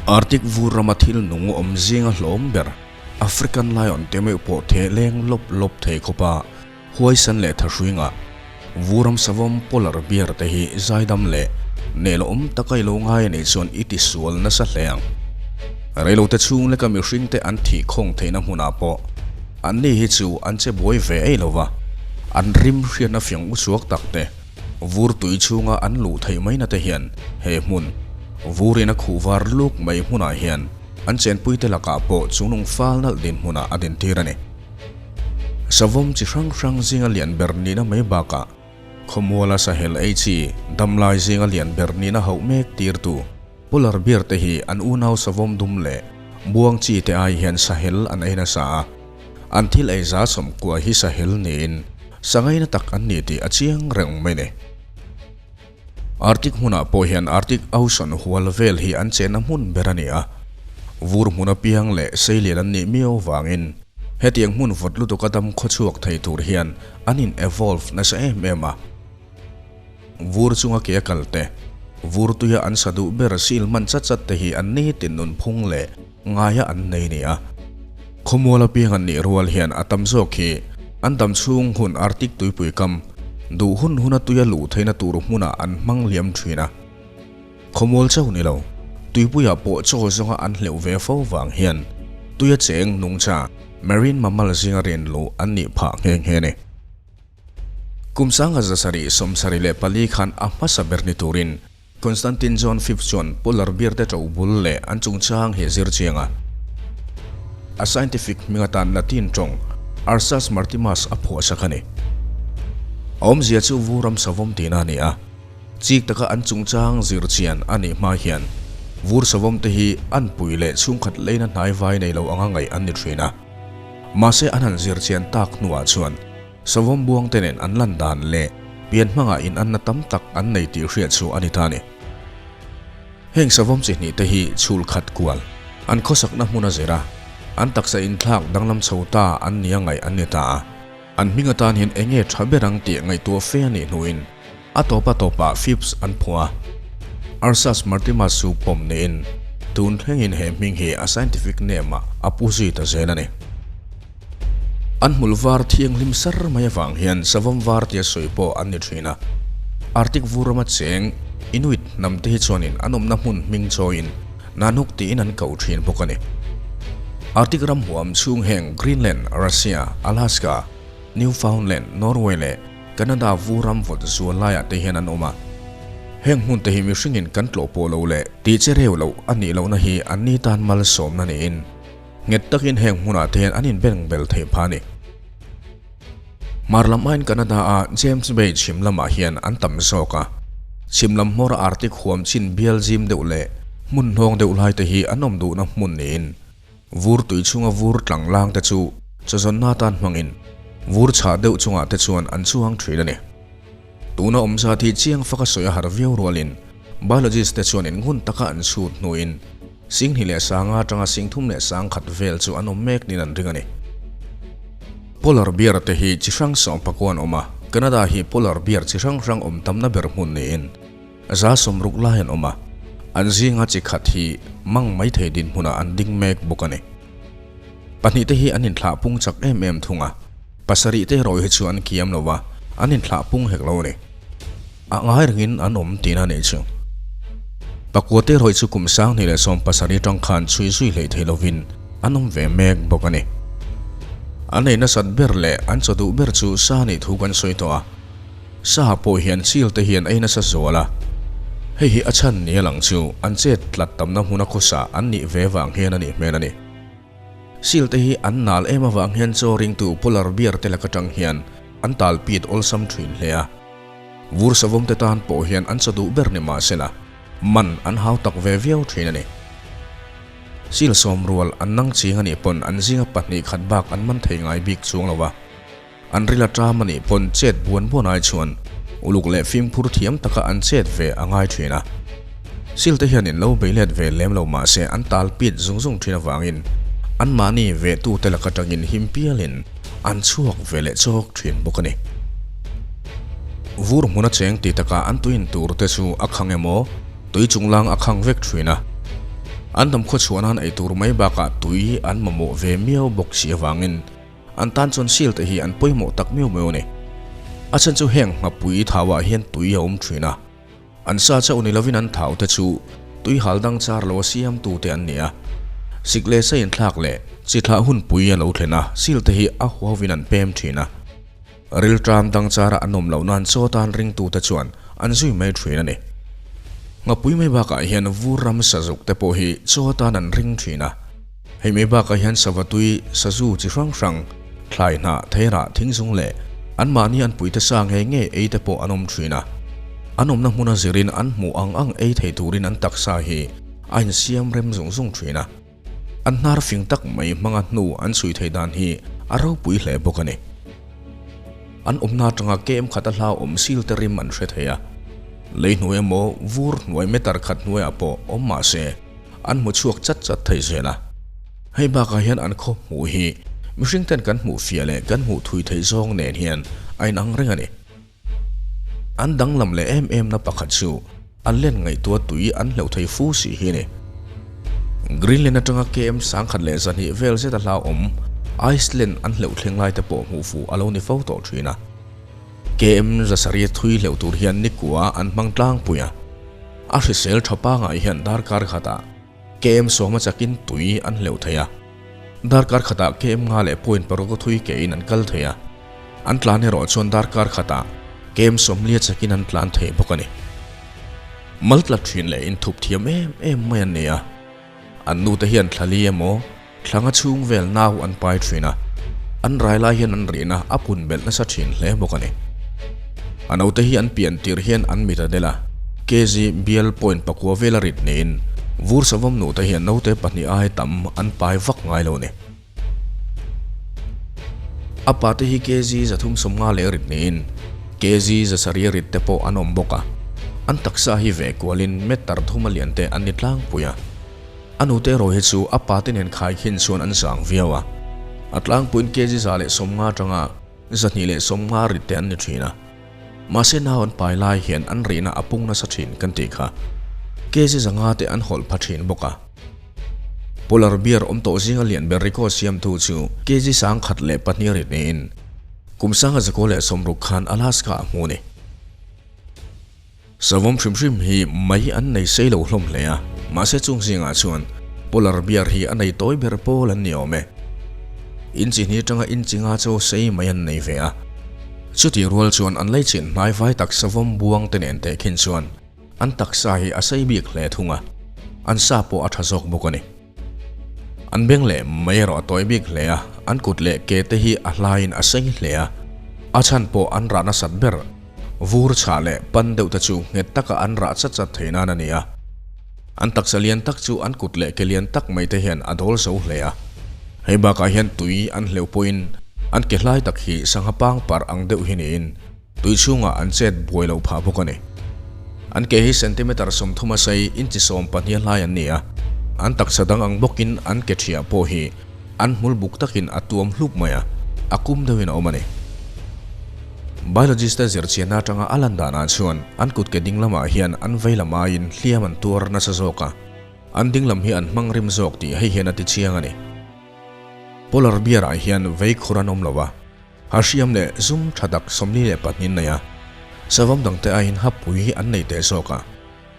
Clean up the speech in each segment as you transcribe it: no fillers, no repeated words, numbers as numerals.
Arctic vur rama thil nung awm zinga hlawm ber African lion te meuh pawh theh leng lawp lawp thei khawpa huaisan leh thahrui ngah vuram savawm polar bear te hi zaidam leh nelawm taka i lo ngai a nih chuan i tisual nasa hle ang. Reilote chhung leka mihring te an thih khawng theihna hmunah pawh anni hi chu an che buai ve ei lova, an rim hriatna fiang uchuak tak te, vur tui chhunga an luh theih maina te hian he hmun, vurin a khuh var luk mai hmunah hian an chenpuite lakah pawh chungnung fal nalh dinhmunah a dintir a ni. Savawm chi hrang hrang zinga lian ber nihna mai bakah khawmuala sahel ei chi damlai zinga lian ber nihna hauh mek tirtu Polar bear te hi an unau savawm dum leh buang chi te ai hian sahel an ei nasa a, an thil ei za sawmkua hi sahel niin sangaina tak an ni tih a chiang reng mai ni. Arctic hmunah pawh hian Arctic Ocean hual vel hi an chenna hmun ber a ni a, vur hmun apiang leh seilian an nih miau vangin hetiang hmun vawt lutuka dam khawchhuak thei tur hian an in evolve nasa em em a. Vur chunga ke a kal te, vur tuia an sa duh ber sil hman chat chat te hi an nitin nunphung leh ngaia an nei ni a. Khawmual apiang an nih rual hian a tam zawk hi an dam chhung hun Arctic tuipui kam duh hun huna tuia luh theihna tur hmunah an hmang liam thin a. Khawmual chauh ni lo, tuipuiah pawh chaw zawnga an hleuh ve fo vang hian tuia cheng nungcha marine mammal zinga rin luh an nih phah nghe nghe a ni. Kum sanga zasarih 74 khan a hmasa ber ni turin Constantine John Fifth chuan polar bear te ṭo bul leh an chungchang hi a zir chiang a. A scientific hming atan Latin ṭawng Ursus martimus a phuahsak a ni. A awmzia chu vuram savawm tihna a ni a. Chik taka an chungchang zir chian a nih hma hian vur savawm te hi an pui leh chhungkhat leina hnai vai nei lo anga ngaih an ni ṭhin a. Mahse an han zir chian tak hnuah chuan Savawm buang te nen an lan dan leh pian hmangah in anna tam tak an nei tih hriat chu a ni ta a ni. Heng savawm chi hnih te hi chhul khat kual, an khawsakna hmun a zir a, an taksa inthlak danglam chho ta an nia ngaih an ni ta a. An hming atan hian eng nge tha ber ang tih ngaihtuah fe a nih hnuin a tawpa tawpah Phipps an phuah a. Ursus martimus chu pawm niin tun thlengin he hming hi a scientific name ah a pu zui ta zel a ni. An hmul var thianghlim sar mai avang hian savawm var tia sawi pawh an ni thin a. Arctic vur rama cheng Inuit hnam te hi chuanin an awmna hmun hming chawiin Nanook tiin an koh thin bawk a ni. Arctic ram huam chhung heng Greenland, Russia, Alaska, Newfoundland, Norway leh Canada vur ram vawt zual laiah te hian an awm a. Heng hmun te hi mihringin kan tlawh pawh lo leh tih che reu loh a nih lohna hi anni tan malsawmna niin Nghet takin heng hmunah te hian an inbeng bel theih phah a ni. Hmar lam aiin Canada-a James Bay chhim lamah hian an tam zawk a. Chhim lam hmawra Arctic huam chin bial zim deuh leh hmun hnawng deuh lai te hi an awm duhna hmun niin vur tui chhunga vur tlang lang te chu chawzawnna atan hmangin vur chhah deuh chungah te chuan an chuang thin a ni. Tuna awm zat hi chiang faka sawi a har viau rualin biologist te chuan inghun taka an chhut hnuin Singhnih leh sanga atanga singthum leh sangkhat vel chu an awm mek niin an ring a ni. Polar bear te hi chi hrang sawmpakua an awm a, Canada hi polar bear chi hrang hrang awm tamna ber hmun niin 60 lai an awm a, an zinga chi khat hi mang mai thei dinhmunah an ding mek bawk a ni. Pahnih te hi an inthlah pung chak em em thung a, pasarih te erawh hi chu an kiam lo va, an inthlah pung hek lo a ni. A ngai rengin an awm tihna a nih chu. Pakua te rawih chu kum 2017 tang khan chhui zui hleih thei lovin an awm ve mek bawk a ni. An ei nasat ber leh an chaw duh ber chu sa nih thu kan sawi tawh a. Sa pawh hian chil te hian ei nasa zual a. Hei hi a chhan ni a lang chu an chet tlat tamna hmuna khawsa an nih ve vang hian a nih hmel a ni. Seal te hi an nal em avang hian chaw ringtu polar bear te lak atang hian an tal pit awlsam thin hle a. Vur savawm te tan pawh hian an chaw duh ber ni mahsela man an hau tak ve viau thin a ni. Seal sawm rual an nang ching a nih pawn an zinga pahnih khat bak an man thei ngai bik chuang lo va. An ril a ṭam a nih pawn chet buan buan ai chuan uluk leh fimkhur thiam taka an chet ve a ngai ṭhin a. Sil te hian in lo bei let ve lem lo mahse an tal pit zung zung ṭhin avangin anmahni vehtute lak aṭangin him pialin an chhuak ve leh chawk ṭhin bawk a ni. Vur hmuna cheng ti takah an tuin tur te chu a khang emaw tui chunglang a khang vek ṭhin a. An dam khawchhuah nan eitur mai bakah tui an mamawh ve miau bawk si avangin an tan chuan seal te hi an pawimawh tak miau miau a ni. A chhan chu heng nghapui thauah hian tui a awm thin a, an sa chauh ni lovin an thau te chu tui hal dang char lo a siamtu te an ni a. Sik leh sa inthlak leh chi thlah hunpui a lo thlen a, seal te hi a huauvin an pem thin a. Rilṭam dang chara an awm loh nan chaw tan ringtute chuan an zui mai ṭhin a ni. Nghapui mai bakah hian vur ram sazuk te pawh hi chaw atan an ring ṭhin a. Hei mai bakah hian sava tui, sazu chi hrang hrang, thlai hnah, theirah, thingzung leh anmahni an puite sa ngei ngei ei te pawh an awm ṭhin a. An awmna hmuna zirin an hmuh ang ang ei thei turin an taksa hi a insiam rem zung zung ṭhin a. An hnar fing tak mai hmanga hnu an chhui thei dan hi a ropui hle bawk a ni. An awmna atanga kem khat a hlauhawm sil te rim an hre thei a. Lei hnuai emaw vur hnuai meter khat hnuaiah pawh awm mah se an hmu chhuak chat chat thei zel a. Hei bakah hian an khaw hmuh hi mihring ten kan hmuh fiah leh kan hmuh thui theih zawng nen hian a inang reng a ni. An danglam leh em em na pakhat chu an len ngaihtuah tui an hleuh thei fu si hi a ni. Greenland atanga KM 1120 vel zet a hlauhawm Iceland an hleuh thleng lai te pawh hmuh fuh a lo ni fo tawh thin a. KM 700 thui hleuh tur hian nikua an hmang tlangpui a. A hrisel tha pangai hian darkar khatah KM sawma chakin tui an hleuh thei a. Darkar khatah KM nga leh point paruk a thui kein an kal thei a. An tlan erawh chuan darkar khatah KM 40 chakin an tlan thei bawk a ni. Mal tla thin leh inthup thiam em em mai an ni a. An nute hian thla li emaw thla nga chhung vel nau an pai thin a. An rai lai hian an rihna a pun belh nasa thin hle bawk a ni. A naute hi an pian tir hian an mit a del a, KG bial point pakua vel a rit niin vur savawm nute hian naute pahnih ai tam an pai vak ngai lo a ni. A pate hi KG 350 leh rit niin KG 700 rit te pawh an awm bawk a, an taksa hi ve kualin meter thum a lian te an ni tlangpui a. A nute erawh hi chu a pate nen khaikhin chuan an zang viau a, a tlangpuiin KG 150 atanga 250 rit te an ni thin a. Mahse nau an pai lai hian an rihna a pung nasa thin kan tih kha. KG 500 te an hawlh pha thin bawk a. Polar bear awm tawh zinga lian ber record siamtu chu KG 1002 rit niin kum 1960 khan Alaska a hmu a ni. Savawm hrim hrim hi mai an nei sei lo hlawm hle a, mahse chung zingah chuan polar bear hi a nei tawi ber pawl an ni awm e. Inchi hnih atanga inchi nga chaw sei mai an nei ve a. Chutih rual chuan an leichin hnai vai tak savawm buang te nen tehkhin chuan An taksa hi a sei bik hle thung a, an sa pawh a tha zawk bawk a ni. An beng leh mai erawh a tawi bik hle a, an kut leh ke te hi a hlaiin a sei hle a, a chhan pawh an rah nasat ber. Vur chhah leh pan deuh te chu nghet taka an rah chat chat thei nan a ni a. An taksa lian tak chu an kut leh ke lian tak mai te hian a dawl zo hle a. Hei bakah hian tui an hleuh pawhin an ke hlai tak hi sangha pang parh ang deuh hi niin Tui chhungah an chet buai loh phah bawk a ni. An ke hi centimeter 30 a sei inchi 12 a hlai an ni a, an taksa dang ang bawkin an ke thiah pawh hi an hmul buk takin a tuam hlup mai a, a kum deuhin a awm a ni. Biologist te zirchianna atanga a lan danah chuan an kut ke ding lamah hian an vei lam aiin hliam an tuar nasa zawk a, an ding lam hi an hmang rim zawk tih hei hian a ti chiang a ni. Polar bear ah hian vei khur an awm lo a. Ha hriam leh zum tha tak 42 nei a, savawm dangte aiin ha pui an nei teh zawk a,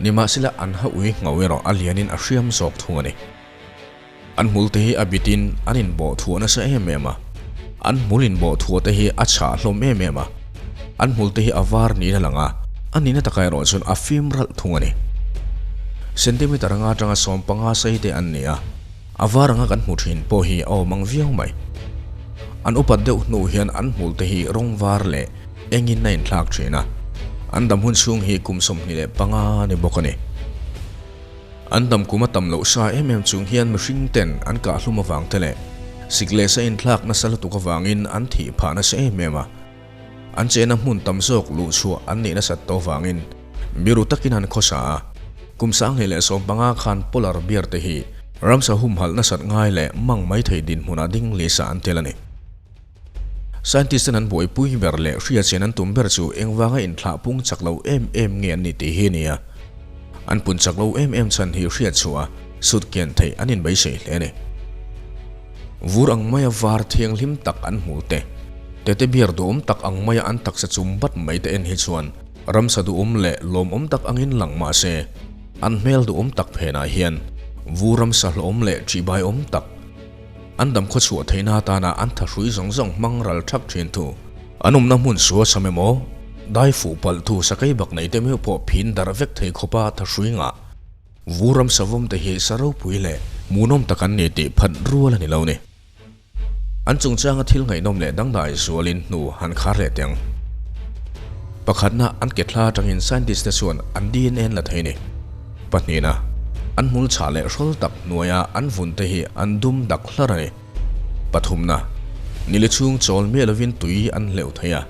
nimahsela an ha ui ngho erawh a lianin a hriam zawk thung a ni. An hmul te hi a bitin an inbawh thuah nasa em em a, an hmul inbawh thuah te hi a chhah hlawm em em a, an hmul te hi a var niin a lang a, a nihna takah erawh chuan a fim ralh thung a ni. Centimeter anga atanga 15 sei te an ni a. A var anga kan hmu thin pawh hi a awm ang viau mai. An upat deuh hnu hian an hmul te hi rawng var leh engin a inthlak thin a. An dam hun chhung hi kum 25 a ni bawk a ni. An dam kum a tam loh sa em em chung hian mihring ten an kah hlum avang te leh sik leh sa inthlak nasa lutuk avangin an thih phah nasa em em a. An chehna hmun tam zawk luh chhuah an nih nasat tawh vangin biru takin an khawsa a. Kum 2015 khan polar bear te hi ramsa humhalh nasat ngai leh mang mai thei dinhmunah ding lisa an tel a ni. Scientist ten an buaipui ber leh hriatchian an tum ber chu engvanga inthlah pung chak lo em em nge an ni tih hi a ni a. An pun chak lo em em chhan hi hriatchhuah a. sut kian theih an inbeisei hle a ni. Vur ang maia var thianghlim tak an hmu te, tete bear duhawm tak ang maia an taksa chum bat mai te en hi chuan ramsa duhawm leh lawmawm tak angin lang mah se, an hmel duhawm tak phenah hian vur ramsa hlawhawm leh ṭihbaiawm tak, an dam khawchhuah theihna atana an thahrui zawng zawng hmang ral thak thin thu. An awmna hmun sua sam emaw, dai fuh palh thu sakei bak nei te meuh pawh phin darh vek thei khawpa thahrui ngah. Vu ram savawm te hi sa ropui leh hmuhnawm tak an ni tih phat rual a ni lo ni. An chungchanga thil ngaihnawm leh dangdai zualin hnu han khar leh teh ang. Pakhatna, an ke thla atangin scientist te chuan an DNA an la thei ni. Pahnihna, an hmul chhah leh hrawl tak hnuaia an vun te hi an dum dak hlar a ni. Pathumna, nili chhung chawl miah lovin tui an hleuh thei a,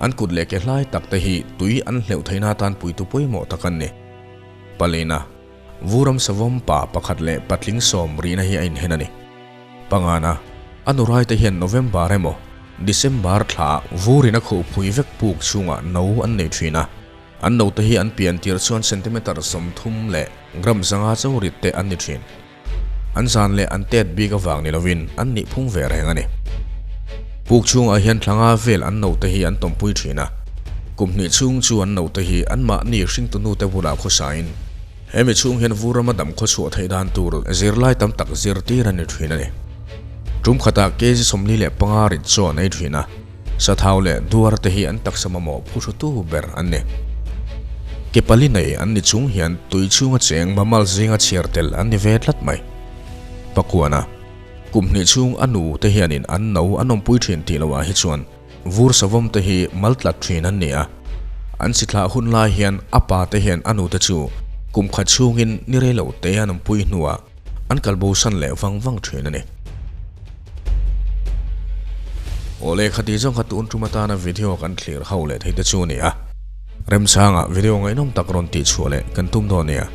an kut leh ke hlai tak te hi tui an hleuh theihna atan puitu pawimawh tak an ni. Palina, Vuram savawm pa pakhat leh patling sawm rihna hi a inhen a ni. Pangana, a nuraite hian November emaw December thlaah vurin a khuhpui vek puk chhungah no an nei thin a. An note hi an pian tir chuan centimeter 30 leh gram 500 cho rit te an ni thin. An zan leh an tet bik avang ni lovin an nih phung ve reng a ni. Puk chhungah hian thla nga vel an note hi an tawmpui thin a, kum hnih chhung chu an note hi anmahni hringtunute bulah khawsain hemi chhung hian vur rama dam khawchhuah theih dan tur zirlai tam tak zirtir a ni thin a ni. Tum khatah kg 45 rit chaw an ei thin a. Sathau leh duar te hi an taksa mamawh phuhrutu ber an ni. Ke pali nei an ni chung hian tui chhunga cheng mammal zinga chhiar tel an ni ve tlat mai. Pakuana, kum hnih chhung a nu te hianin an no an awmpui thin tih loah hi chuan vur savawm te hi mal tlat thin an ni a. An sithlah hun lai hian a pa te hian a nu te chu kum khat chhungin ni rei lo te an awmpui hnuah An kal bo san leh vang vang thin a ni. Awle khati zawng kha tun tum atana video kan thlir ho leh thei te chu a ni a. Remchangah video ngaihnawm tak rawn tih chhuah leh kan tum dawn nia.